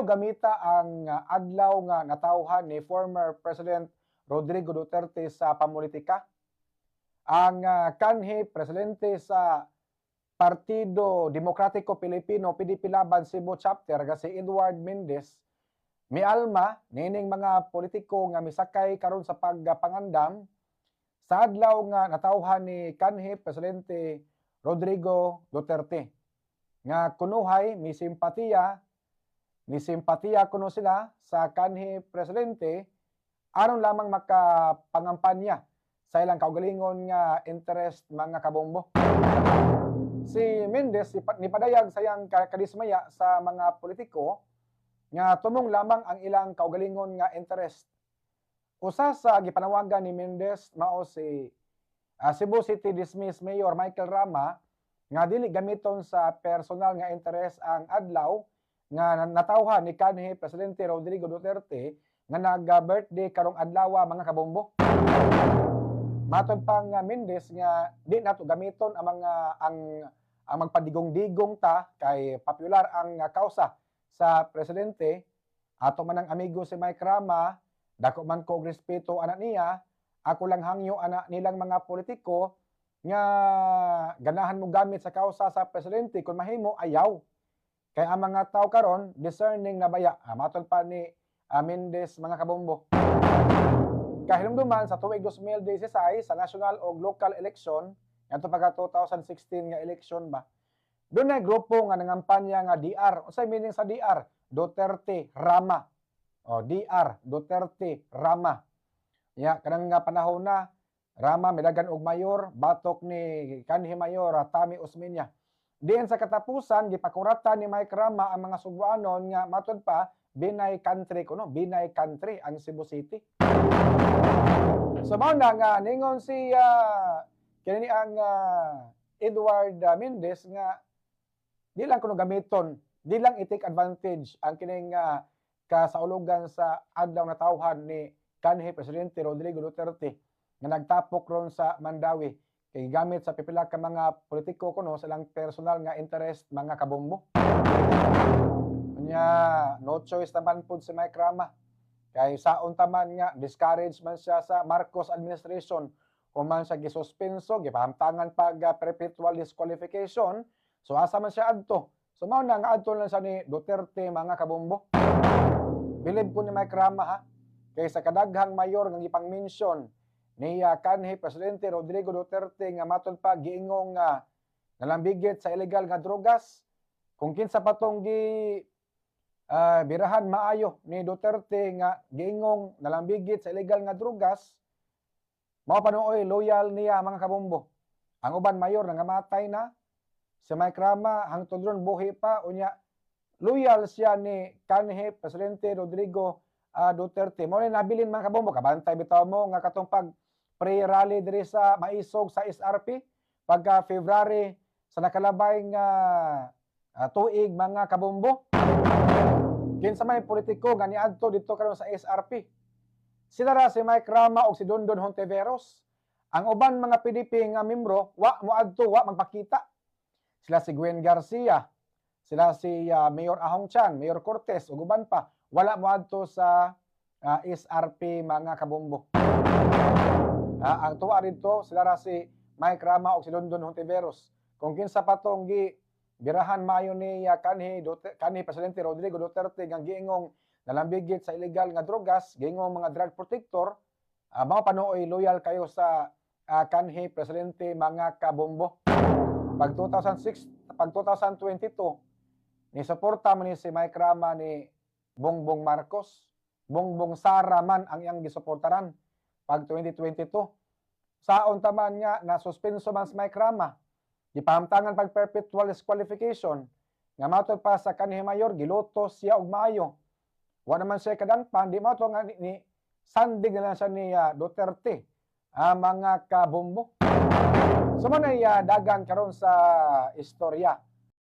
Gamita ang adlaw nga natawhan ni former President Rodrigo Duterte sa pamulitika. Ang kanhi presidente sa Partido Demokratiko Pilipino, PDP Laban Cebu Chapter nga si Edward Mendez mialma niining mga politiko nga misakay karon sa pagpangandam sa adlaw nga natawhan ni kanhi Presidente Rodrigo Duterte nga kunuhay mi simpatiya kuno sila sa kanhi presidente aron lamang makapangampanya sa ilang kaugalingon nga interest, mga kabombo. Si Mendez nipadayag sa iyang kadismaya sa mga politiko nga tumong lamang ang ilang kaugalingon nga interest. Usa sa gipanawagan ni Mendez mao si Cebu City dismiss Mayor Michael Rama nga dili gamiton sa personal nga interes ang adlaw nga natawhan ni kanhi Presidente Rodrigo Duterte nga nag-birthday karong adlaw, mga kabombo. Matod pang Mendez nga di nato gamiton ang mga ang magpadigong-digong ta kay popular ang kausa sa presidente. Ato man ang amigo si Mike Rama, dako man ko og respeto ana niya. Ako lang hangyo ana nilang mga politiko nga ganahan mo gamit sa kausa sa presidente, kung mahimo ayaw, kay ang mga tao karon discerning na baya, matod pa ni Mendez, mga kabombo. Kahinumduman sa tuig 2016 sa national o local election ngadto pagka 2016 nga election ba, dunay grupo nga nangampanya nga DR. Unsay meaning sa DR? Duterte Rama. O, DR, Duterte Rama. Ya, kanang nga panahon na Rama midagan og mayor batok ni kanhi Mayor Tami Osmeña. Diin sa katapusan gipakuratan ni Mike Rama ang mga Sugbuanon nga matud pa Binay country kuno, Binay country ang Cebu City. So mao na nga ningon si kini ang Edward Mendez nga di lang kuno gamiton, di lang i-take advantage ang kining kasaulugan sa adlaw na tawhan ni kanhi Presidente Rodrigo Duterte nga nagtapok ron sa Mandaue kay gamit sa pipila ka mga politiko kuno sa ilang personal nga interest, mga kabombo. Unya no choice naman pud si Mike Rama kay saon taman nga discourage man siya sa Marcos administration, human siya gisuspenso, gipahamtangan pag perpetual disqualification. So asa man siya adto? So mao na nga adto lang siya ni Duterte, mga kabombo. Bilib ko ni Mike Rama ha, kay sa kadaghang mayor nga gipang-mention ni kanhi Presidente Rodrigo Duterte nga matod pa giingong nga nalambigit sa illegal nga drogas, kung kinsa pa tong gi birahan maayo ni Duterte nga giingong nalambigit sa illegal nga drogas, mao pa nooy loyal niya, mga kabombo. Ang uban mayor nangamatay na, si Mike Rama hangtod ron buhi pa, unya loyal siya ni kanhi Presidente Rodrigo Duterte. Mao ni nabilin, mga kabombo. Kabantay bitaw mo nga katong pag pre-rally diri sa Maisog sa SRP pagka February sa nakalabay nga tuig, mga kabombo. Kinsa may politiko nga niadto didto karon sa SRP? Sila ra si Mike Rama o si Dondon Hontiveros. Ang uban mga PDP nga membro wa moadto, wa magpakita. Sila si Gwen Garcia, sila si Mayor Ahong Chan, Mayor Cortez ug uban pa, wala moadto sa SRP, mga kabombo. Ang tuwa didto sila ra si Mike Rama o si Dondon Hontiveros. Kung kinsa pa tong gi birahan maayo ni kanhi Presidente Rodrigo Duterte nga giingong nalambigit sa illegal nga drogas, giingong mga drug protector, mao pa nooy loyal kayo sa kanhi presidente, mga kabombo. Pag 2006, pag 2022, ni suporta man ni si Mike Rama ni Bongbong Marcos. Bongbong Sara man ang iyang gisuportaran pag 2022. Saon taman nga na suspenso man si Mike Rama. Gipahamtangan pag perpetual disqualification nga matod pa sa kanhi mayor gilutos siya og maayo. Wa naman siya kadangpan, di mo to nga ni sandig na lang siya ni Duterte, mga kabombo. So mo na dagan karon sa istorya.